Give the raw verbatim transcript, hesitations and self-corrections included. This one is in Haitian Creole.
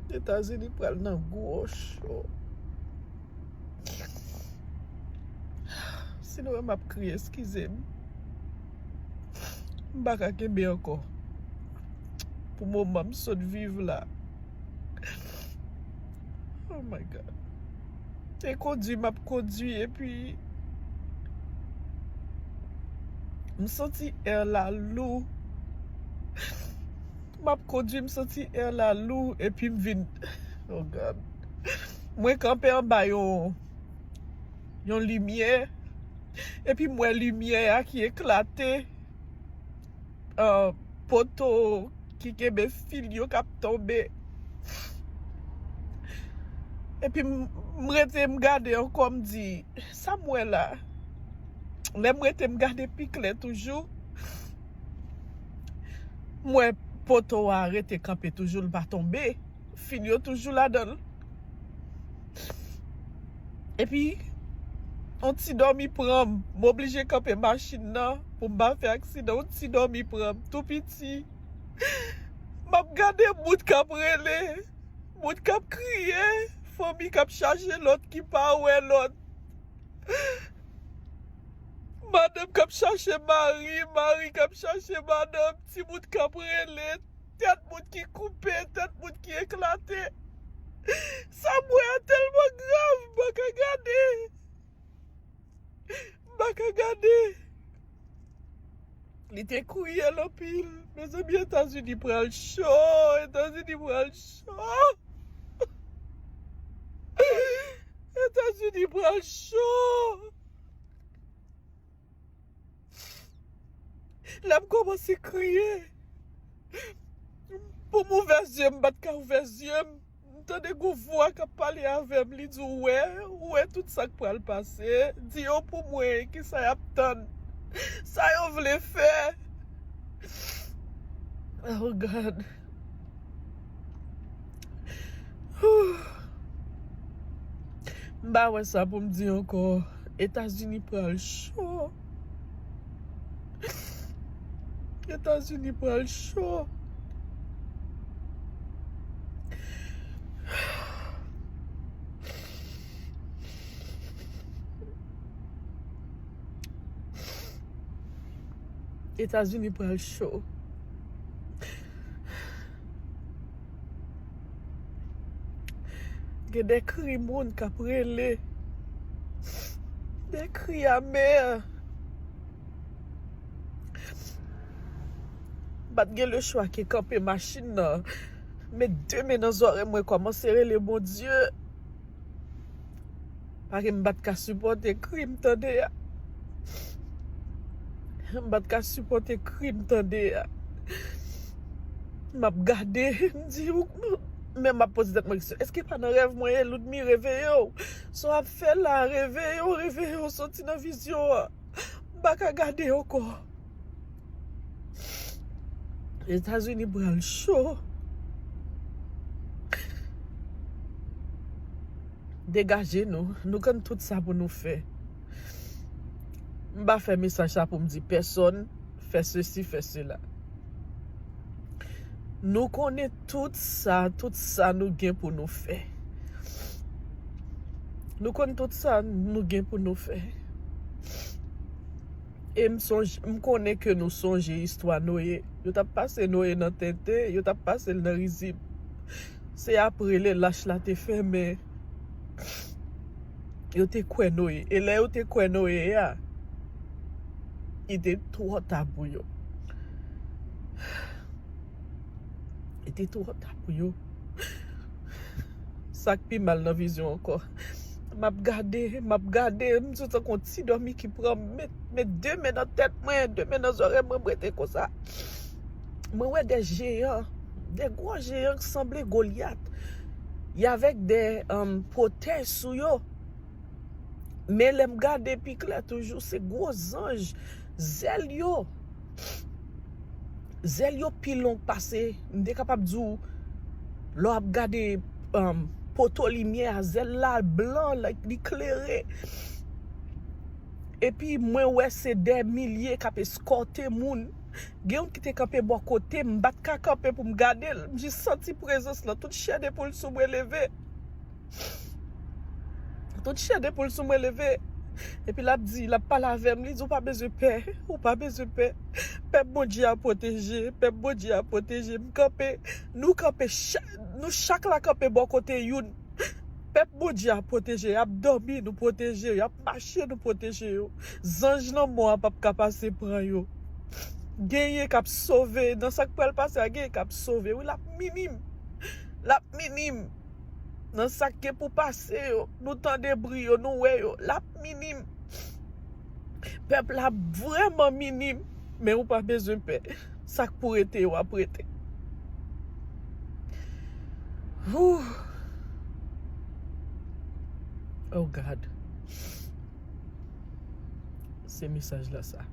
Etazini pral nan gwo cho. Si nou wè m ap kriye, eskize m. M pa ka kenbe ankò. Pou moman m sot viv la. Oh my God. E kondui m ap kondui, epi m santi air la lou. M ap kondui, m santi air la lou, epi m vin, oh God. Mwen kanpe anba yon, yon limyè, epi m wè limyè a ki eklate, ah, poto ki kenbe fil yo k ap tonbe. Epi m, m rete, m gade ankò, m di, sa m wè la? Lè m rete, m gade pi klè toujou, m wè poto a rete kanpe toujou, l pa tonbe. Fil yo toujou ladan l. Epi, yon ti dòmi pran m. M oblije kanpe machin nan pou m pa fè aksidan. Yon ti dòmi pran m, tou piti. M ap gade moun k ap rele, moun k ap kriye, fanmi k ap chache lòt ki pa wè lòt. Madanm k ap chache mari, mari k ap chache madanm, timoun k ap rele, tèt moun ki koupe, tèt moun ki eklate. Sa m wè a tèlman grav, m pa ka gade. M pa ka gade. Li te kriyèl anpil. Mezanmi, Etazini pral cho. Etazini pral cho. Etazini pral cho. Lè m kòmanse kriye, pou m ouvè zye m, m pa t ka ouvè zye m. M tande gon vwa k ap pale avè m, li di, "Ou wè, ou wè tout sa k pral pase? Di yo pou mwen, kisa y ap tann? Sa yo vle fè?" Oh God. M pa wè sa pou m di ankò. Etazini pral cho. Etazini pral cho. Etazini pral cho. Gen de kri moun k ap rele. De kri amè. M pa t gen lechwa ke kanpe machin nan, met de men nan zòrèy mwen, kòmanse rele Bondye. Paske m pa t ka sipòte kri m tande a. M pa t ka sipòte kri m tande a. M ap gade, m di, men m ap poze tèt mwen kesyon, èske pa nan rèv mwen ye? Ludmi, reveye w. Sa w ap fè la? Reveye w, reveye w, soti nan vizyon an. M pa ka gade ankò. Etazini pral cho. Degaje nou. Nou konn tout sa pou nou fè. M pa fè mesaj sa pou m di pèsonn fè sesi, fè sela. Nou konnen tout sa, tout sa nou gen pou nou fè. Nou konn tout sa nou gen pou nou fè. E m sonj, m konnen ke nou sonje istwa Noye. Yo t ap pase Noye nan tenten, yo t ap pase l nan rizib. Se apre lè lach la te fèmen, yo te kwè Noye. E lè yo te kwè Noye a, li te twò ta pou yo. Li te twò ta pou yo. Sa k pi mal nan vizyon ankò. M ap gade, m ap gade, m santi tankou yon ti dòmi ki pran m, met, met de men nan tèt mwen, de men nan zòrèy mwen, m rete konsa. Mwen wè de jeyan, de gwo jeyan ki sanble Golyat. Y avèk de, um, pwotèj sou yo. Men lè m gade pi klè toujou, se gwo zanj, zèl yo. Zèl yo pi long pase, m te kapab di w, lè w ap gade, um, poto limyè a, zèl la blan, like, li klere. Epi mwen wè se dè milye k ap eskòte moun. Gen youn ki te kanpe bò kote m, m pa t ka kanpe pou m gade l. M jis santi prezans lan. Tout chè de poul sou mwen leve. Tout chè de poul sou mwen leve. Epi l ap di, l ap pale avè m, li di, "Ou pa bezwen pè, ou pa bezwen pè. Pèp Bondye a pwoteje, pèp Bondye a pwoteje." M kanpe, nou kanpe, cha- nou chak la kanpe bò kote youn. Pèp Bondye a pwoteje, y ap dòmi, nou pwoteje, y ap mache, nou pwoteje yo. Zanj lanmò a p ap ka pase pran yo. Genyen k ap sove, nan sa k pral pase a, genyen k ap sove. Wi, l ap minim. L ap minim. Nan sa k gen pou pase yo, nou tande bri yo, nou wè yo, l ap minim. Pèp la vrèman minim, men ou pa bezwen pè. Sa k pou rete yo ap rete. Whew. Oh God. Se mesaj la sa.